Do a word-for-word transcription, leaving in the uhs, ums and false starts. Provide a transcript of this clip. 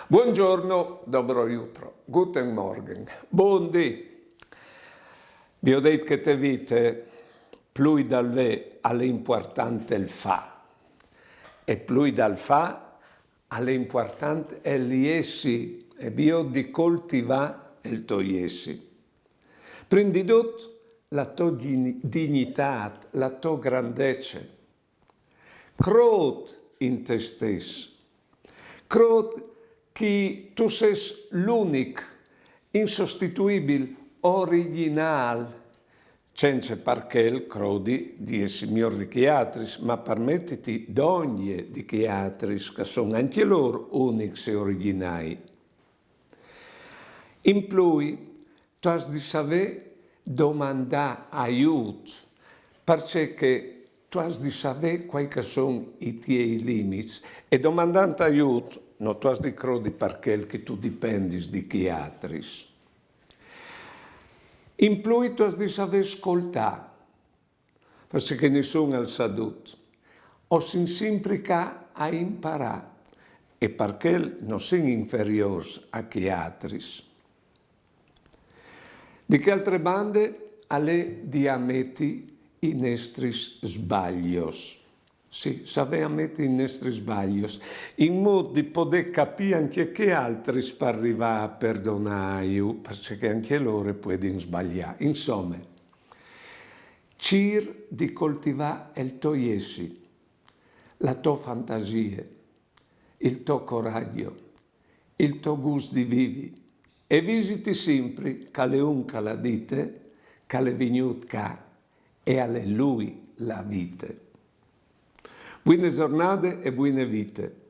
Buongiorno, dobro jutro, guten Morgen, bundì. Vi ho detto che te vite plui dal vê al è importante il fà e plui dal fà al è importante el jessi, e vi ho di coltivà el to jessi. Prin di dut la to digni- dignitat, la to grandece. Crôt in te stes. Crôt che tu ses l'unic, insostituibil, original, cence par chel crodi di jessi miôr di chi atris, ma par metiti dongje di chi atris, che a son ancje lôr unics e originâi. In plui, tu âs di savê domandâ aiût, parcè che tu âs di savê cuâi che a son i tiei limits, e domandant aiût no tu âs di crodi par chel che tu dipendis di chi atris. In plui tu âs di savê scoltâ, parcè che nissun al sa dut. O sin simpri ca a imparâ, e par chel no sin inferiôrs a chi atris. Di chê altre bande al è di ameti i nestris sbalios. Sì, savê ameti i nestris sbalios, in mût di podê capî ancje chei altris par rivâ a perdonâju, parcè che ancje lôr a puedin sbaliâ. Insome, cîr di coltivâ il to jessi, la to fantasie, il to coragjo, il to gust di vivi, e visiti simpri che al è un che al à dite, che al è vignût ca e al è lui la vite. Buine zornade e buine vite.